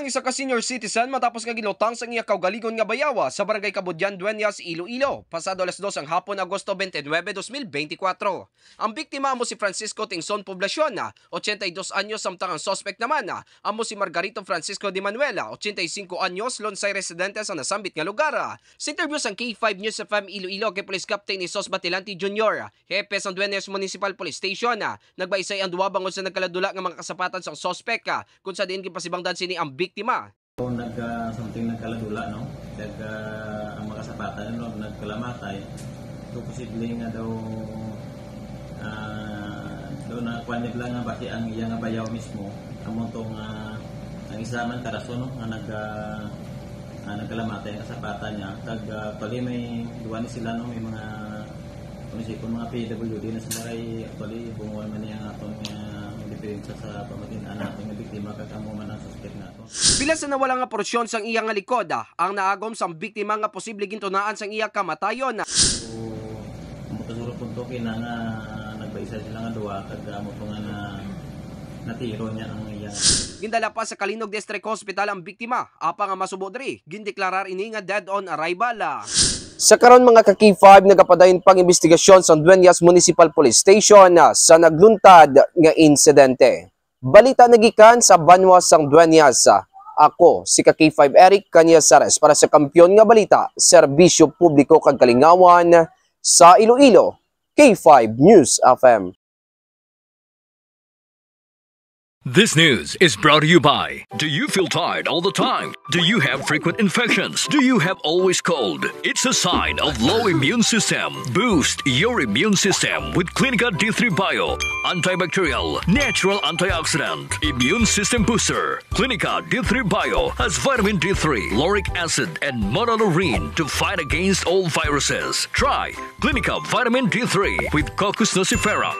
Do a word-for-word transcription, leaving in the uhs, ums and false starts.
Isa ka senior citizen matapos nga ginlutang sang iya kaugalingon nga bayawa sa Barangay Kabudyan, Dueñas, Iloilo, pasado alas dos ang hapon, Agosto twenty-nine, twenty twenty-four. Ang biktima amo si Francisco Tingson Poblacion, ochenta y dos anyos, samtang ang suspect naman amo si Margarito Francisco de Manuel, ochenta y cinco anyos, lonsay residente sa nasambit nga lugar. Sa interview sang K five News F M Iloilo kay Police Captain Jesus Batilante Junior, hepe sang Dueñas Municipal Police Station, nagbaisay ang duha bangod sa nagkaladula nga mga kasapatan sang suspect, kung sa diin ginpasibangdan sini ang biktima. Nag, ah, something nagkaladula, no? Nag, ah, ang mga kasapatan, no, nagkalamatay. So, posible nga daw, ah, daw na kuwan nila nga basi ang iya nga bayaw mismo. Amo to nga ang isa man karason, no, nga nag, ah, ah, nagkalamatay ang kasapatan niya. Kag, ah, actually, may duwa ni sila, no, may mga, kung isipon, mga P W D na sila kay actually bungol man niya ang aton nga diferensya sa pamatin-an naton nga biktima kag amo man ang suspect naton. Pila sa nawala nga porsyon sang iya nga likod, ah, ang naagom sang biktima nga posible gintunaan sang iya kamatayon. So, ang pagkasurot punto kina nga nagbaisa sila nga duwa kag amo to nga na natiro niya ang iya. Gindala pa sa Calinog District Hospital ang biktima, apang ang masubo diri, gindeklarar ini nga dead on arrival. Sa karon, mga ka-K five, nagapadayon pang imbestigasyon sang Dueñas Municipal Police Station, ah, sa nagluntad nga insidente. Balita nagikan sa banwa sang Dueñas. Ako si ka K five Eric Cañizares para sa Kampiyon nga Balita, Serbisyo Publiko kag Kalingawan sa Iloilo, K five News F M. This news is brought to you by. Do you feel tired all the time? Do you have frequent infections? Do you have always cold? It's a sign of low immune system. Boost your immune system with Clinica D three Bio. Antibacterial, natural antioxidant, immune system booster. Clinica D three Bio has vitamin D three, lauric acid, and monolaurin to fight against all viruses. Try Clinica Vitamin D three with Cocos nucifera.